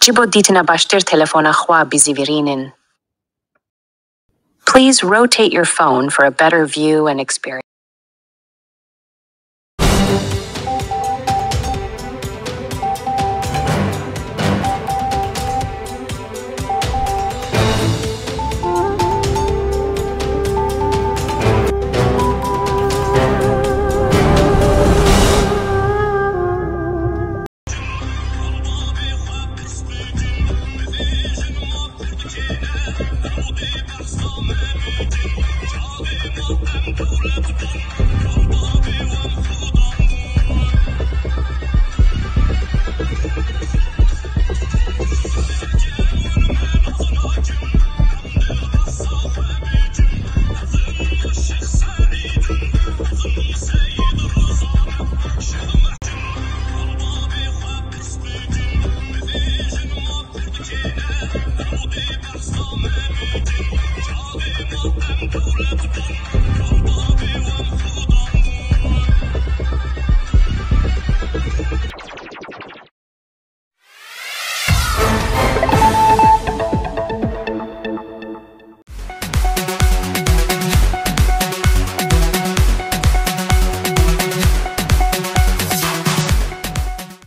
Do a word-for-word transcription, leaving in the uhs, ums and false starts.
Ji bo dîtina baştir telefona xwe bizîvirînin. Please rotate your phone for a better view and experience.